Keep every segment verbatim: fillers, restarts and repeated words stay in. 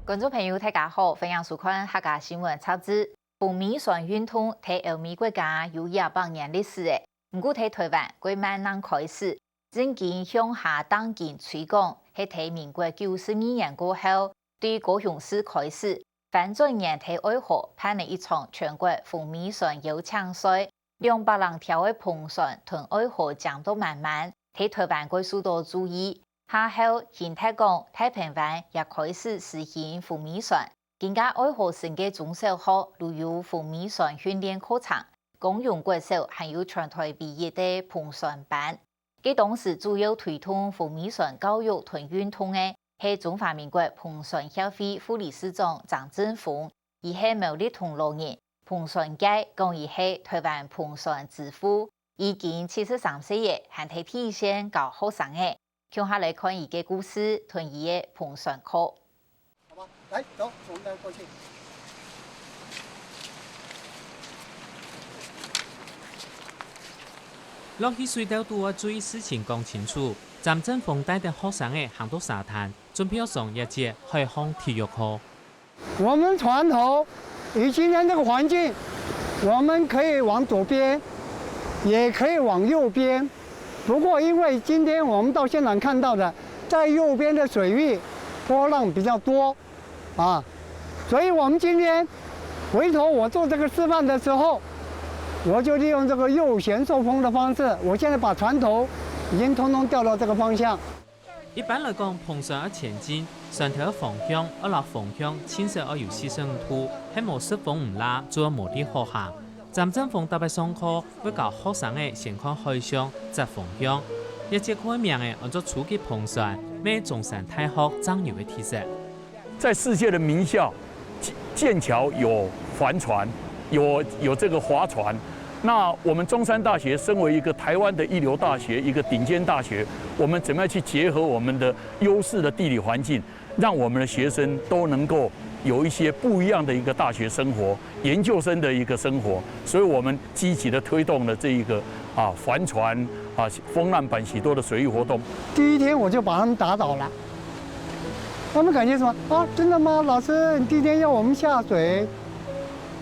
觀眾朋友，大家好，歡迎收看客家新聞雜誌。浮米船運動在歐美國家有一百年歷史了，毋過在台灣，過慢正開始，正經向下正經推廣，係在民國九十二年過後，對高雄市開始，翻轉人在愛河辦了一場全國浮米船邀請賽，兩百零條个篷船同愛河爭到滿滿，在台灣過受到注意。下後，新竹港、大鵬灣也開始實行浮米船，今个愛河脣个中小學就有浮米船訓練課程，光榮國小還有全台唯一个篷船班。該當時主要推動浮米船教育同運動个，係中華民國篷船協會副理事長張振峰，佢係苗栗銅鑼人，篷船界講佢係台灣篷船之父。佢今七十三歲了，還在第一線教學生仔。共下來看佢个故事同佢个篷船課。好吧，來，走，我們再過去。落去水道肚愛注意事情講清楚。張振峰帶等學生仔行到沙灘，準備愛上這節海航體育課。 我們船頭以今天這個環境，我們可以往左邊，也可以往右邊。不過因為今天我們到現場看到的，在右邊的水域波浪比較多啊，所以我們今天回頭我做這個示範的時候，我就利用這個右舷受風的方式，我現在把船頭已經通通調到這個方向。 一般來講，篷船愛前進，船頭个方向愛摎風向盡少愛有四十五度，係無十風毋罅，就愛無地好行。張振峰逐擺上課會教學生仔先看海象、擇風向。這節課个名仔安做初級篷船，乜係中山大學正有个體質。 在世界的名校，劍橋有帆船，有，有這個划船。那我們中山大學身為一個台灣的一流大學，一個頂尖大學，我們怎麼樣去結合我們的優勢的地理環境，讓我們的學生都能夠有一些不一樣的一個大學生活，研究生的一個生活。所以我們積極地推動了這一個，啊，帆船，啊，風浪板許多的水域活動。第一天我就把他們打倒了。 他們感覺什麼？啊，真的嗎？老師，你第一天要我們下水？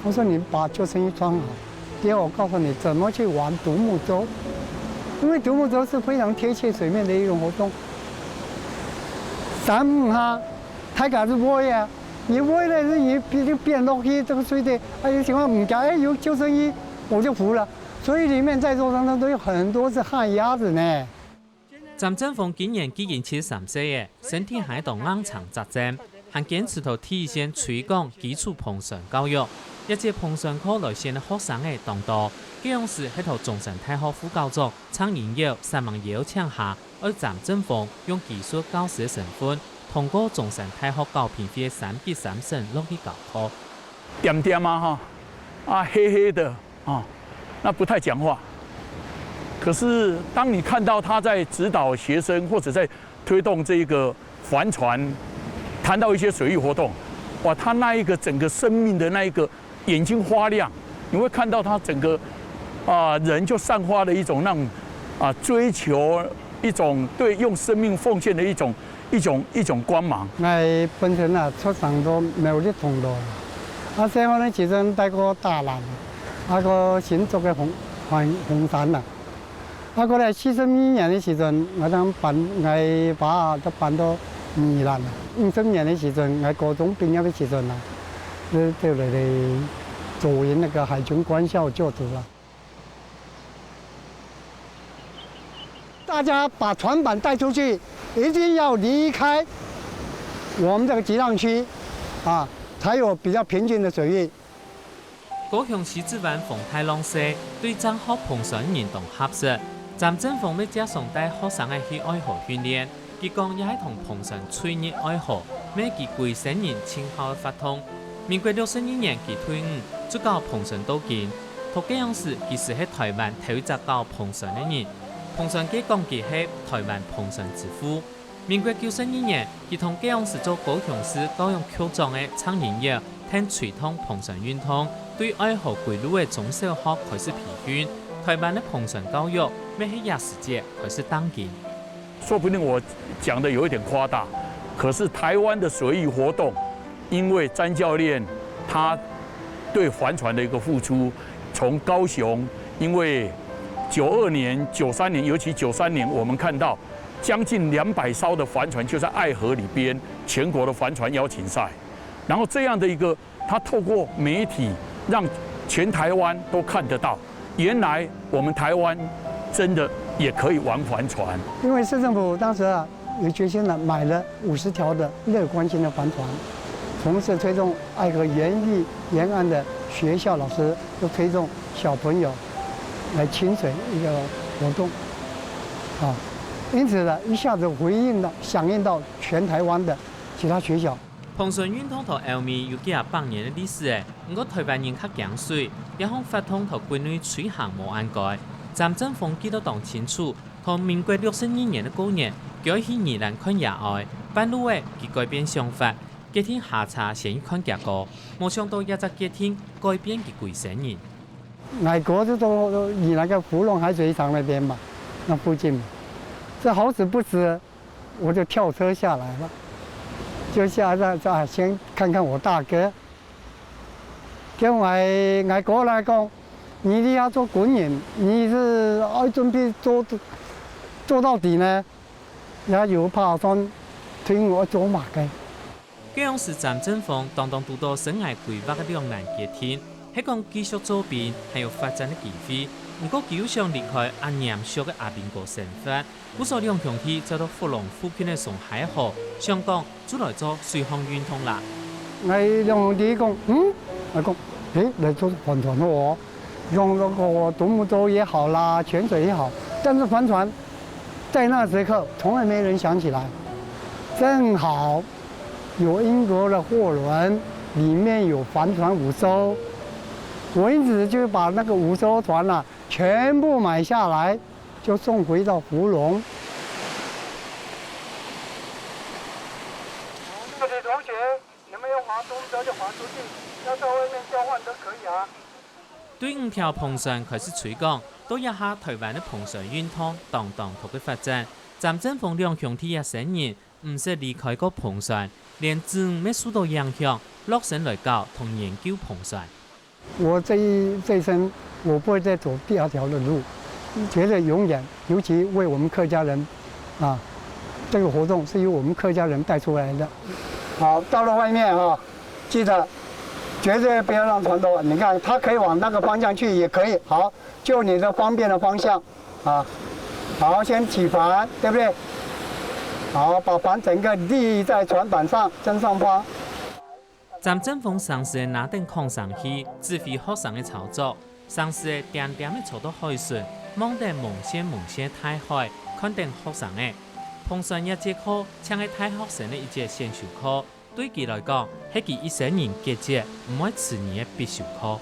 我說你把救生衣穿好，等一下我告訴你怎麼去划獨木舟，因為獨木舟是非常貼切水面的一種活動。三五下，大家就會啊，你會了，你變，就變落去這個水底，啊，有情況毋驚，哎，有救生衣，我就浮了。所以裡面在座當中都有很多是旱鴨子呢。 張振峰今年既經七十三歲了，身體還當硬撐扎正，還堅持到第一線推廣基礎篷船教育。這節篷船課來選个學生仔當多，該央時係在中山大學副校長鄭英耀煞猛邀請下，愛張振峰用技術教師个身份，通過中山大學教評會个三級三審落去教課。恬恬啊，哈，啊，黑黑的， 啊，那不太講話。可是當你看到他在指導學生，或者在推動這個帆船，談到一些水域活動，哇，他那一個整個生命的那一個眼睛發亮，你會看到他整個，啊，人就散發了一種那種，啊，追求一種對用生命奉獻的一種，一種，一種光芒。𠊎本身啊，出生在苗栗銅鑼，啊，細漢个時陣戴過大蘭，啊，過新竹个紅，紅，紅山啊。啊，過來四十二年个時陣，𠊎正搬，𠊎爸就搬到宜蘭啊。五十年个時陣，𠊎高中畢業个時陣啊，就，就來，來左營那個海軍官校就讀啊。 大家把船板帶出去，一定要離開我們這個激浪區，啊，才有比較平靜的水域。高雄西子灣風大浪細，對正學篷船人當合適。張振峰乜輒常帶學生仔去愛河訓練，佢講也係同篷船出入愛河，乜係佢歸生人盡好个活動。民國六十二年佢退伍，就搞篷船到今。 讀該央時，佢就係臺灣頭一隻搞篷船个人。篷船界講佢係臺灣篷船之父。民國九十二年，佢同該央時做高雄市教育局長个鄭英耀，𢯭推動篷船運動，對愛河歸路个中小學開始培訓。臺灣个篷船教育乜係這時節開始釘根。說不定我講得有一點誇大，可是臺灣的水域活動因为詹教练他对帆船的一个付出，从高雄，因为九二年、九三年，尤其九三年，我们看到将近两百艘的帆船就在爱河里边全国的帆船邀请赛，然后这样的一个，他透过媒体让全台湾都看得到，原来我们台湾真的也可以玩帆船。因为市政府当时啊有决心了，买了五十条的乐观型的帆船，同时推动爱河沿域沿岸的学校老师，又推动小朋友来亲水一个活动啊，因此呢，一下子回应了，响应到全台湾的其他学校。彭顺运动到欧美有几下百年的历史，毋过台湾人较驚水，這項活动到國內推行無恁該。詹正峰記得當清楚，到民國六十二年的過年，佢愛去宜蘭看爺哀，半路仔佢改變想法，決定下車先去看厥哥。無想到這隻決定改變佢歸生人。我哥就做宜蘭个芙蓉海水廠那边嘛，那附近嘛，这好死不死，我就跳车下来了，就下来再先看看我大哥。跟我我哥来讲，你这要做军人，你是要准备做做到底呢，也有怕算听我做马个。該樣時詹正峰當當堵到生涯規劃个兩難決定，係講繼續做兵，還有發展个機會。毋過佢又想離開恁嚴肅个阿兵哥生活， 故所兩兄弟走到福隆附近个松海河，想講就來做水上運動啦。𠊎兩兄弟講，嗯，𠊎講，誒，來做帆船好哦，用那個獨木舟也好啦，潛水也好，但是帆船在那時刻從來沒人想起來，正好有英國的貨輪，裡面有帆船五艘，我因此就把那個五艘船啊全部買下來。 就送回到芙蓉。这个同学，你们要划独木舟就划出去，要在外面交换都可以啊。對五條篷船開始推廣，到這下台灣个篷船運動當當多个發展。詹正峰兩兄弟這生人毋識離開過篷船，連子女乜受到影響，落身來搞同研究篷船。 我这一这一生，我不会再走第二条的路，觉得永远，尤其为我们客家人，啊，这个活动是由我们客家人带出来的。好，到了外面啊，记得绝对不要让船头，你看它可以往那个方向去，也可以，好，就你的方便的方向啊。好，先起帆，对不对？好，把帆整个立在船板上正上方。 詹正峰上時拿等槓上去，指揮學生个操作。上時恬恬仔坐到海脣，望等濛眩濛眩个大海，看等學生仔。篷船這節課，正係大學生个一節選修課，對佢來講，係佢一生人解決毋會遲疑个必修課。